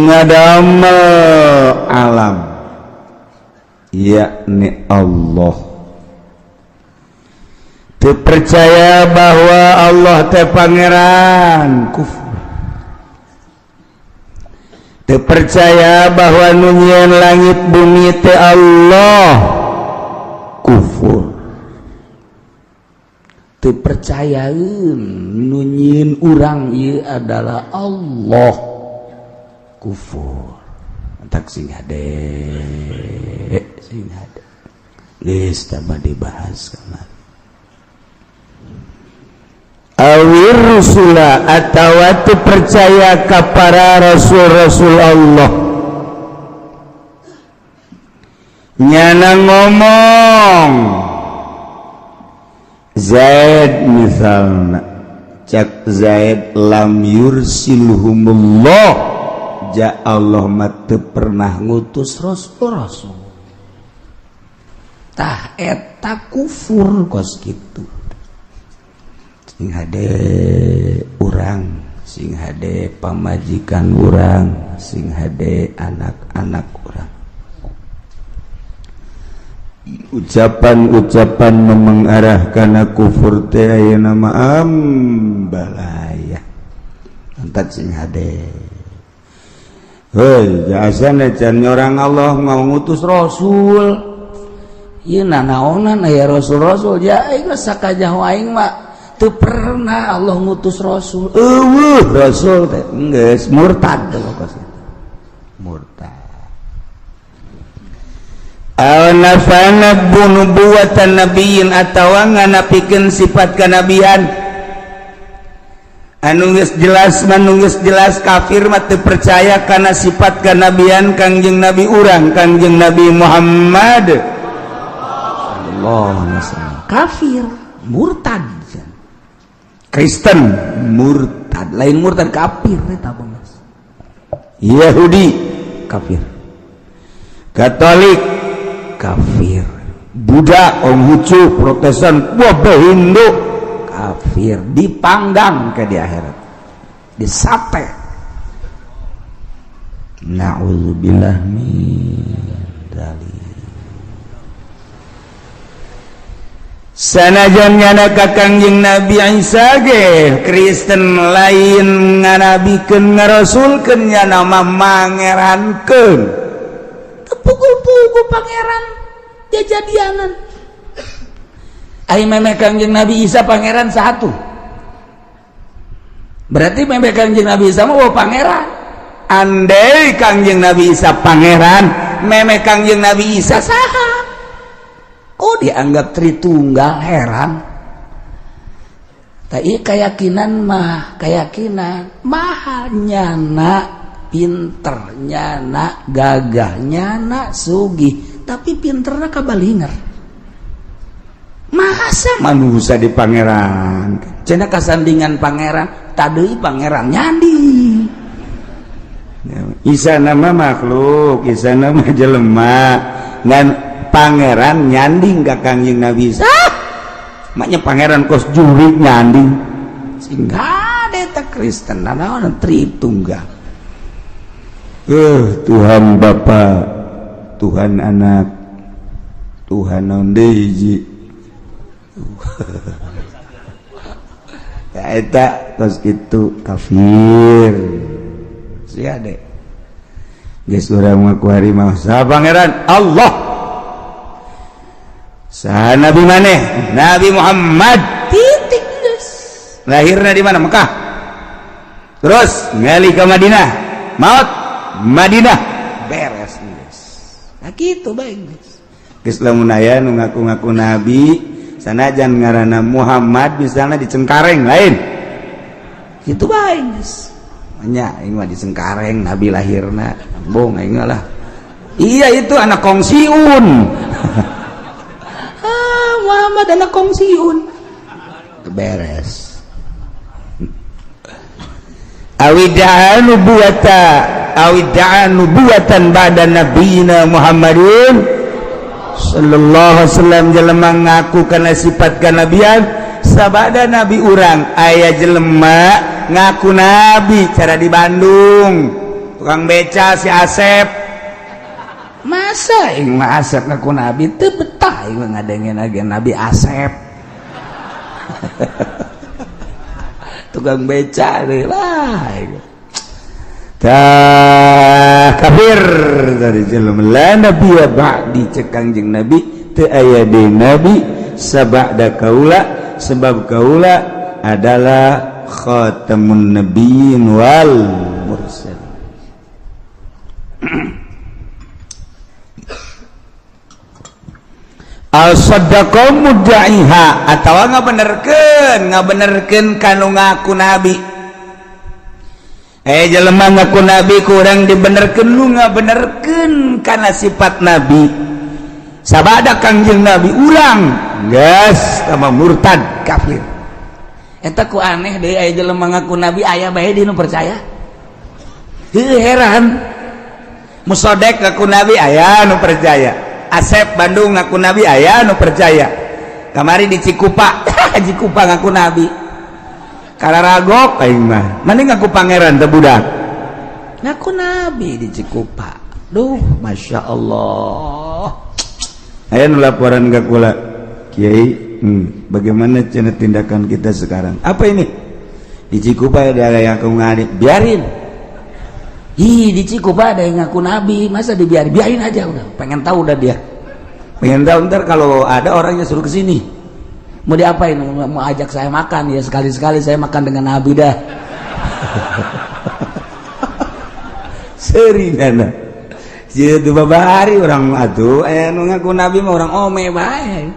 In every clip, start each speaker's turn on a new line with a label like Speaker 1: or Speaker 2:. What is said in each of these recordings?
Speaker 1: Ngadamel alam, yakni Allah. Teu percaya bahwa Allah teh Pangeran, kufur. Teu percaya bahwa nu nyieun langit bumi teh Allah, kufur. Teu percaya nu nyieun urang ieu adalah Allah, kufur. Tak sing hade, sing hade. Geus tambah dibahas kemarin. Awir rusula, atawa teu percaya ka para rasul-rasul Allah. Nyana ngomong Zaid misalnya, cak Zaid, lam yursilhumullah, ja Allah mah teu pernah ngutus rasul-rasul. Tah, eta kufur kos kitu. Sing hade urang, sing hade pamajikan urang, sing hade anak-anak urang. Ucapan-ucapan mengarah kana kufur teh ayeuna mah ambalaya. Entat sing hade. Hei, jasana can orang Allah mau ngutus rasul. Ieu nanaonan aya rasul-rasul, ja aing sakajaho aing mah teu pernah Allah ngutus rasul. Euweuh rasul teh, geus murtad teh pokoknya. Murtad. Aw nafana nubuwatan nabiyyin, atawa nganapikeun sifat kanabian anu geus jelas mah. Geus jelas kafir mah teu percaya kana sifat kanabian Kangjeng Nabi urang, Kangjeng Nabi Muhammad sallallahu alaihi wasallam, kafir, murtad. Kristen murtad, lain murtad, kafir eta. Yahudi kafir, Katolik kafir, Buddha, Konghucu, Protestan, wabah, Hindu kafir, dipanggang ke di akhirat, disate. Na'udzubillah min dzalik. Sanajan nyana ka Kangjeng Nabi Isa ge Kristen lain nganabikeun, ngarasulkeun, nyana mah mangerankeun. Tepukul-pukul pangeran jajadianan. Ai memeh Kangjeng Nabi Isa pangeran satu, berarti memeh Kangjeng Nabi Isa mah, oh, pangeran. Andai Kangjeng Nabi Isa pangeran, memeh Kangjeng Nabi Isa saha? Kok dianggap Tritunggal? Heran. Tapi keyakinan mah keyakinan mahal. Nyana pinter, nyana gagah, nyana sugih, tapi pinterna kabalinger. Masa manusia di pangeran cenah kasandingan pangeran tadi, pangeran nyandi. Isa nama makhluk, Isa nama jelema, ngan pangeran nyanding ka Kangjeng Nabi Isa. Maknya pangeran kos jurik nyanding sehingga ada Kristen naon Tritunggal. Tuhan Bapa, Tuhan Anak, Tuhan naon deui hiji ya, eta kos kitu kafir sia deh. Geus urang mah kuari mah saha pangeran? Allah. Saha nabi maneh? Nabi Muhammad, titik. Geus lahirna di mana? Mekah, terus ngali ke Madinah, maut Madinah, beres geus. Nah, kitu bae geus. Geus lamun aya nu ngaku-ngaku nabi sanajan ngaranna Muhammad misalnya, di Cengkareng lain kitu bae geus nya. Aing mah di Cengkareng nabi lahirna, bong aing lah. Iya, itu anak kongsiun. Ah, Muhammad anak kongsiun, beres. Awidda'a nubuwata, awidda'a nubuwatan ba'da nabiyina Muhammadin sallallahu alaihi wasallam. Jelema ngaku kana sifat kanabian sabada nabi urang. Aya jelema ngaku nabi cara di Bandung. Tukang beca si Asep, masa aing mah Asep ngaku nabi? Teu betah aing mah ngadengin lagi Nabi Asep. Tukang beca deui lah. Tah, kafir dari jelema. La nabiyya ba'di, cek Kangjeng Nabi, teu aya deui nabi sabada kaula, sebab kaula adalah khatamun nabiyyin wal mursal. Al saddaqa mudda'iha, atawa ngabenerkeun kanu ngaku nabi. Jelema ngaku nabi kurang dibenerkeun, lu ngabenerkeun kana sifat nabi sabada Kangjeng Nabi ulang geus sama murtad, kafir. Eta ku aneh deui, aya jelema ngaku nabi, aya bae di nu percaya. Heuh, heran. Musodek ngaku nabi, aya nu percaya. Asep Bandung ngaku nabi, aya nu percaya. Kamari di Cikupa, Cikupa ngaku nabi. Kararagok aing mah. Mana ngaku pangeran teh budak? Ngaku nabi di Cikupa. Duh, Masya Allah. Aya nu laporan ka kula, "Kiai, bagaimana cenah tindakan kita sekarang?" Apa ini? Di Cikupa ada yang ngaku nabi, biarin. Ih, di Cikupa ada yang ngaku nabi, masa dibiarin? Biarin aja udah. Pengen tahu udah dia. Pengen tahu, ntar kalau ada orangnya suruh ke sini. Mau diapain? Mau ajak saya makan ya, sekali-sekali saya makan dengan nabi dah. Serinana. Jadi babari orang atuh aya nu ngaku nabi mah orang ome bae.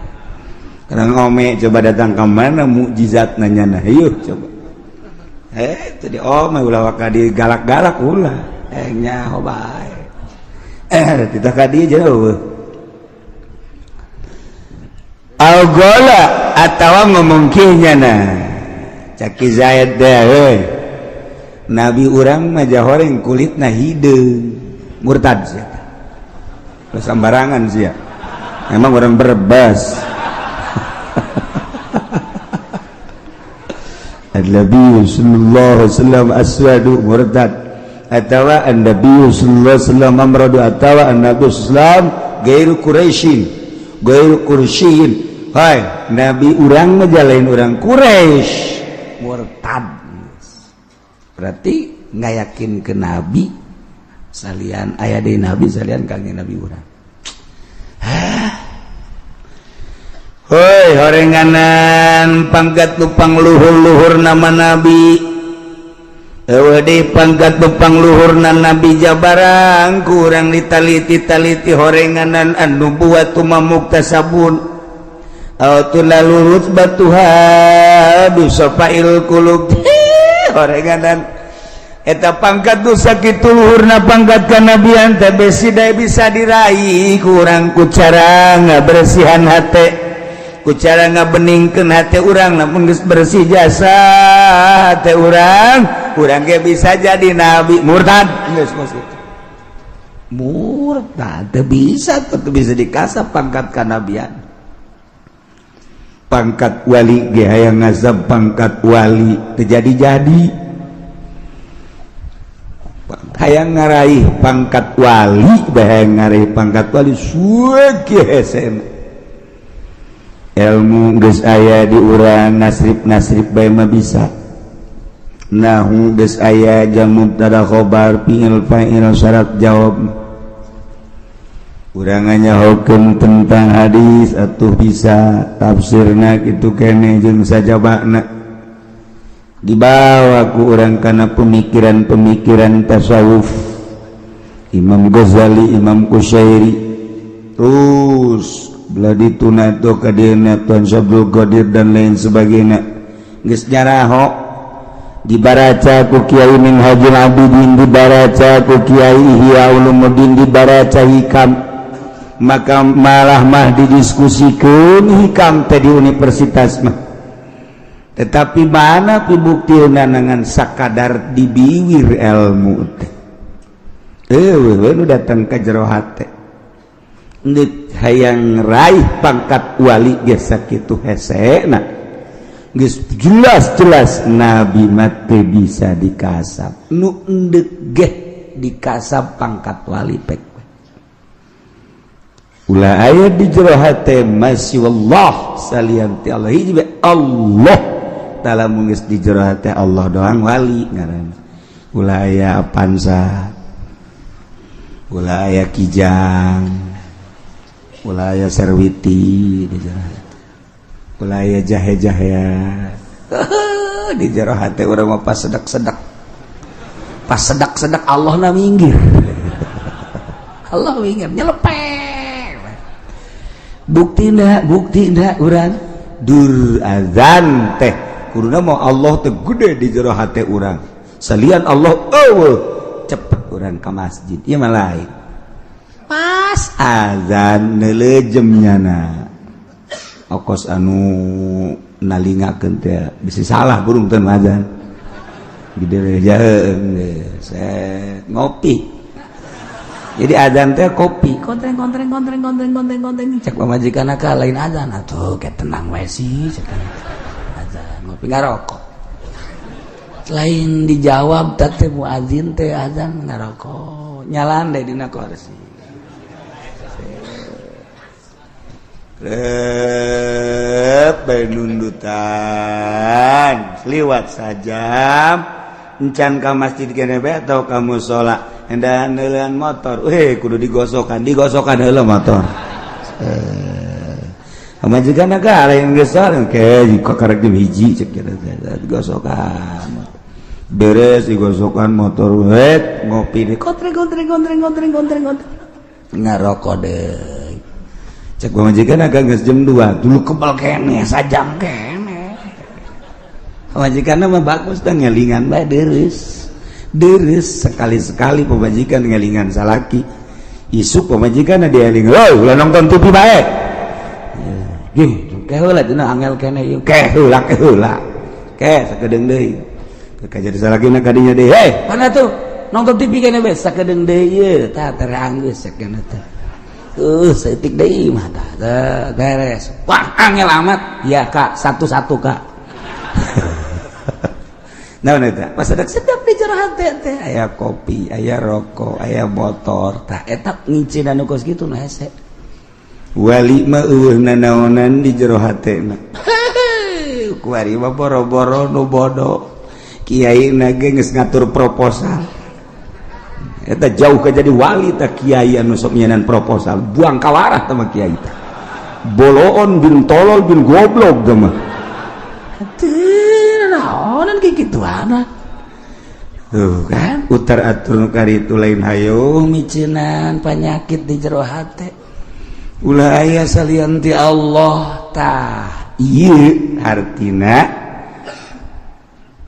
Speaker 1: Orang ome coba datang ke mana mukjizat nanya nah, yuk coba. Tadi ome ulah waka digalak-galak ulah. Nyaho bae. Titah ka dieu jauh. Al-gola atawa ngomong kieu na. Caki Zaid deh, heuy. Nabi urang mah jahoreng kulitna hideung. Murtad sia. Ulah sambarangan sia. Emang orang Brebes. Nabi sallallahu alaihi wasallam aswadu, murtad. Atawa an-nabi sallallahu alaihi wasallam amradu, atawa an-nabi sallallahu alaihi wasallam gairu Quraisyin, gairu Quraisyin. Hai, nabi urang mah lain urang Quraisy, murtad. Berarti nggak yakin ke nabi salian aya deui nabi salian Kangjeng Nabi urang. Hoi, horenganan pangkat lupang luhur-luhur nama nabi. Eueuh deui pangkat lupang luhurna nabi jabarang kurang ditaliti-taliti horenganan anu buat muktasabun aw lalu rutbatuha bisafail qulub. Horenganan eta pangkat nu sakitu luhurna pangkat kanabian teh besi bisa diraih kurang ku cara ngabersihan hate, ku cara ngabeningkeun hate urang. Lamun geus bersih jasa hate urang, urang ge bisa jadi nabi. Murtad geus kos kitu, murtad. Teu bisa, teu bisa dikasap pangkat kanabian. Pangkat wali ge hayang ngazab pangkat wali teu jadi-jadi. Hayang ngaraih pangkat wali, hayang ngaraih pangkat wali suwe hese. Ilmu geus aya di urang, nasrib-nasrib bae mah bisa, nahu geus aya, jam mubtada khobar, fi'il fa'il, syarat jawab, urang nyahokeun tentang hadis atuh bisa, tafsirna kitu keneh jeung sajabana, dibawa ku urang kana pemikiran-pemikiran tasawuf Imam Ghazali, Imam Kusyairi, terus belah dituna itu ka dieuna Tuan Syabdul Qadir dan lain sebagainya. Geus nyaraho, dibaraca ku Kiai Minhajul Abidin, dibaraca ku Kiai Ihya Ulumuddin, dibaraca Hikam, maka malah mah didiskusikeun Hikam teh di universitas mah. Tetapi mana pibuktina dengan sakadar dibiwir ilmu teh eueuh nu datang ka jero hate. Ndek hayang raih pangkat wali ge sakitu hesena, geus jelas-jelas nabi mah teu bisa dikasap nu endek ge. Dikasab pangkat wali pek. Ulah aya di jero hate masih Allah, salian ti Allah. Hiji bae, Allah. Lamun geus di jero hate Allah doang, wali ngaranna. Ulah aya Avanza, ulah aya Kijang, ulah aya Serwiti di jero hate, ulah aya jahe-jahe di jero hate urang mah. Pas sedak-sedak, pas sedak-sedak, Allah na minggir, Allah minggir nyelepek. Bukti ndak? Bukti ndak urang dur azan teh kuduna mau Allah teh gede di jero hate urang, salian Allah euweuh, cepet urang ke masjid. Ieu mah lain, pas azan neuleujem na okos anu nalingakeun teh bisi salah burung teh azan gede jaheung ngopi. Jadi azan teh kopi, kontreng kontreng kontreng kontreng kontreng kontreng. Cek pamajikan ka lain azan atuh, kayak tenang wae sih. Cek azan ngopi ngarokok, lain dijawab teh muazin teh azan ngarokok, nyalan deh dina kursi. Rep bae nundutan liwat sajam encan ka masjid kene bae atau ka musola, hendak neuleun motor. Weh, kudu digosokan, digosokan heula motor. Pamajikan ka lain geus ke karek jam 1, cek digosokan, beres digosokan motor, wet ngopi deh, kontreng kontreng kontreng kontreng kontreng kontreng, ngarokok deh. Cek pamajikan agak geus jam 2 dulu, kebal kene sajam kene. Pamajikan mah bagus dah, ngelingan bae deres deres. Sekali-sekali pamajikan ngelingan salaki, isuk pamajikan dieling, "Oh, ulah nonton TV bae." Gih, ke heula dina angel kene ieu, ke heula, ke heula, ke sakedeung deui. Ke jadi salakina kadinya deui, "Hei, mana tuh nonton TV kene bae." Sakedeung deui ieu tah teranggeus cek teh. Saeutik deui mah tah beres. Wah, angel amat ya, Kak, satu-satu, Kak. Nah, eta pas sedap sedap di jero hate teh aya kopi, aya rokok, aya motor. Tah, eta ngicin anu kos kitu nu hese. Wali mah euweuh nanaonan di jero hatena. Kuari mah boro-boro nu bodoh, kiai na ge geus ngatur proposal. Eta jauh ke jadi wali tah. Kiai anu sok nyenan proposal, buang kawarah tah mah kiai teh. Boloon bin tolol bin goblok tah mah. Naonan kayak gitu anak tuh kan utar atur nu itu lain. Hayo miceunan penyakit di jero hate, ulah aya salian ti Allah. Tah, ieu hartina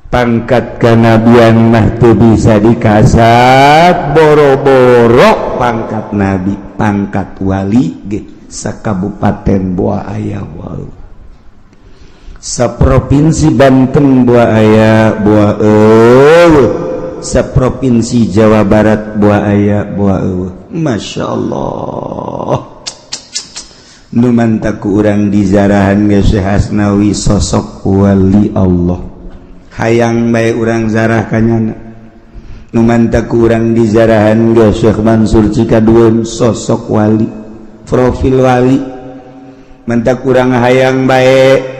Speaker 1: pangkat kanabian mah teu bisa dikasab. Boro-boro pangkat nabi, pangkat wali ge sakabupaten boa aya, wow, saprovinsi Banten boa aya, boa euweuh, saprovinsi Jawa Barat boa aya, boa euweuh. Masya Allah, nu mantak ku urang dizarahan ge Syekh Asnawi sosok wali Allah, hayang bae urang zarah kanyana. Nu mantak ku urang dizarahan ge Syekh Mansur Cikadueun sosok wali, profil wali. Mantak urang hayang bae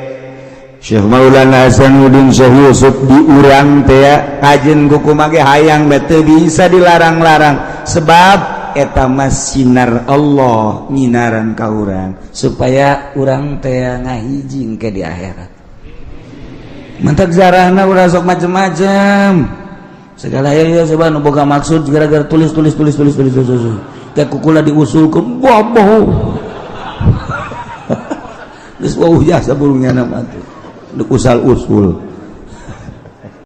Speaker 1: Syekh Maulana Hasanuddin, Syekh Yusuf di urang teh kajen kuku mage hayang bae, teu bisa dilarang-larang, sebab eta mah sinar Allah nyinaran ka urang supaya urang teh ngahiji ke di akhirat. Mantak zarahna urang sok macem-macem segala ya ya, coba nu boga maksud gara-gara tulis tulis tulis tulis tulis tulis tulis teh kukula diusulkeun bobo geus wauh jasa burungnya nama tuh usal usul.